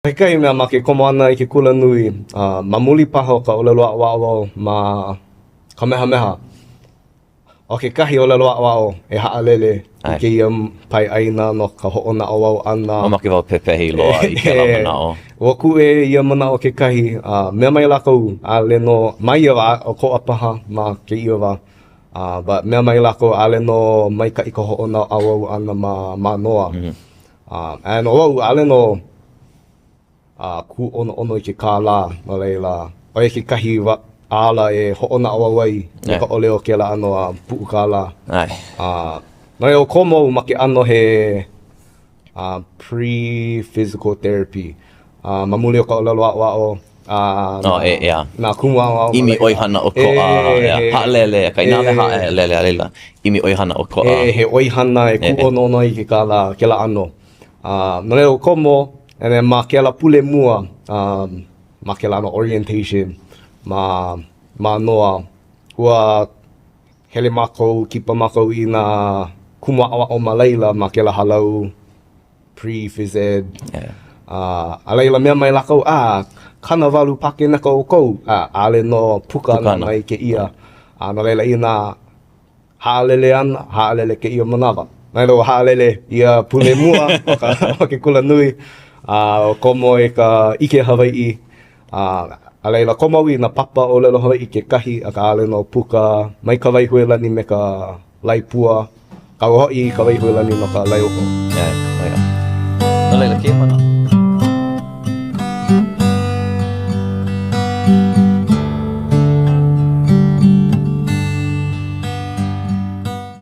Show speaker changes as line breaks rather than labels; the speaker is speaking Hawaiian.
Kekahi mea ma ke komo ʻana i ke kulanui, a ma muli paha o ka ʻōlelo aʻoaʻo ma Kamehameha, ʻo kekahi ʻōlelo aʻoaʻo e haʻalele i kēia pae ʻāina no ka hoʻonaʻauao ʻana.
Mamake wau pepehi loa i kēlā manaʻo.
Ua kūʻē ia manaʻo kekahi, a mea mai lākou, ʻaʻole nō, ma ia wā, ʻokoʻa paha ma kēia wā, a but mea mai lākou, ʻaʻole nō maikaʻi ka hoʻonaʻauao ʻana ma Mānoa. A and ʻo au, ʻaʻole nō a kūʻonoʻono i ke kālā, no laila, ʻo ia kekahi ala e hoʻonaʻauao ai me ka ʻole o kēlā ʻano a puʻu kālā.
ʻAe.
A no laila, komo au ma ke ʻano he a pre-physical therapy. A ma muli o ka ʻōlelo aʻoaʻo, a
oh, e, yeah.
nā kumu aʻoaʻo.
ʻImi ʻoihana ʻokoʻa, e, haʻalele, akā inā ʻaʻole haʻalele, a laila, ʻimi ʻoihana ʻokoʻa.
E, he ʻoihana e kūʻonoʻono ai i ke kālā, kēlā ʻano. A no laila, komo, and then ma kēlā pule mua, um, ma kēlā ʻano orientation, ma Mānoa, ua hele mākou, kipa mākou i nā kumu aʻoaʻo ma laila ma kēlā hālau, pre-phys ed.
Yeah.
Uh, a laila mea mai lākou, ah, 80 pakeneka ʻoukou, a ʻaʻole nō puka ana mai kēia. A no laila inā haʻalele ana, haʻalele kēia manawa. No laila ua haʻalele ia pule mua o ka, o ke kula nui, a komo i ka ʻike Hawaiʻi. A, a laila komo au i nā papa ʻōlelo Hawaiʻi kekahi, akā ʻaʻole nō puka mai Kawaihuelani me ka laepua, kau hoʻi i Kawaihuelani no ka laeoʻo.
ʻAe, ʻo ia. No laila, kēia manaʻo.